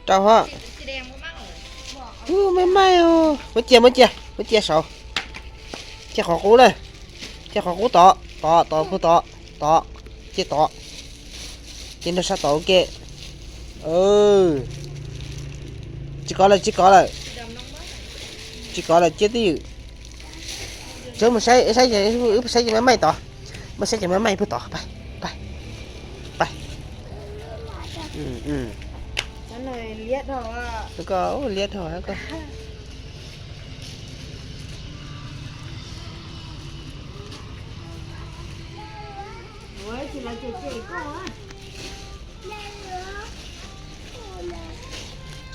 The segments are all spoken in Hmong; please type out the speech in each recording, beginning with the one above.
Rau hab. Ub, maij maij os. Muab cia, muab cia, muab cia saud. Cia qhov qub na. Cia qhov qub tod, tod, tod, puag tod, tod. Cia tod. Cia nrog sab tod ua ke. Tsis kov lawm, tsis kov lawm. Tsis kov lawm, cia twj ywm. Tsuav mus saib, saib, wb saib cov maij maij tod. Mus saib cov maij maij puag tod, pab, pab. Koj liab dhau koj.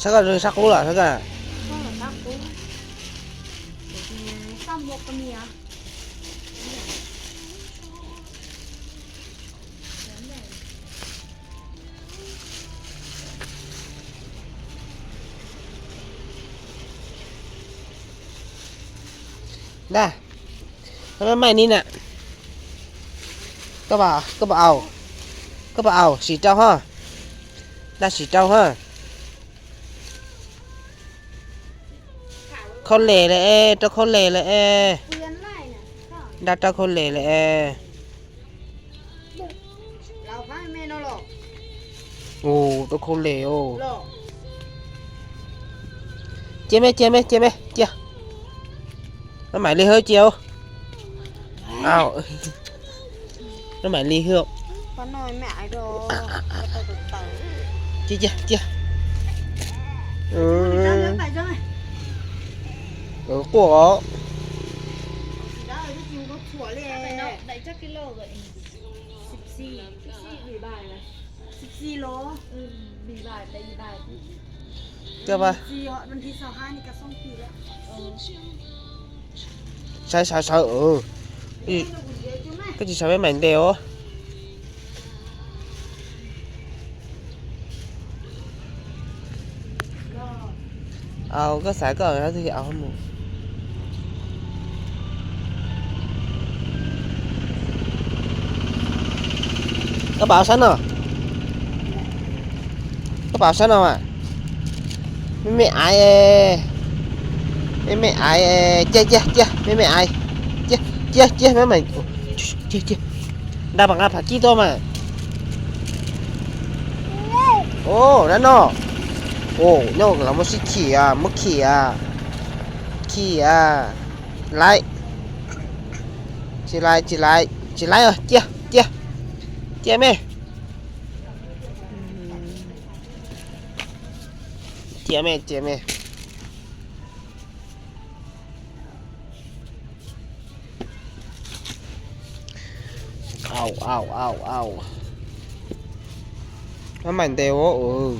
Sab koj sab qub los sab koj. Ntaj, maij maij ni na. Koj puas, koj puas au, koj puas au, sim rau hab. Ntaj, sim rau hab. Khaub leg lawm es, rau khaub leg lawm es. Ntaj, rau khaub leg lawm es. Ua, rau khaub leg os. Cia me, cia me, cia me, cia. Maj mam li hwb cia. Maj mam li hwb. Cia, cia, cia. Quaj os. Sawv, sawv, sawv. Koj tsis sawv peb mam ntes os. Au, koj xav koj twg au mus. Koj pab sab no. Koj pab sab no mas. Me me aiv. Me me aiv. Cia, cia, cia, me me aiv. Cia, cia, cia, me me. Cia, cia. Ntaj, pab nqa pham kib tuaj mas. Os, dab no. Os, nyob los muab sib khim, muab khim, khim. Laib. Tsis laib, tsis laib, tsis laib os, cia, cia. Cia me. Cia me, cia me. Au, au, au, au. Maj mam ntes os.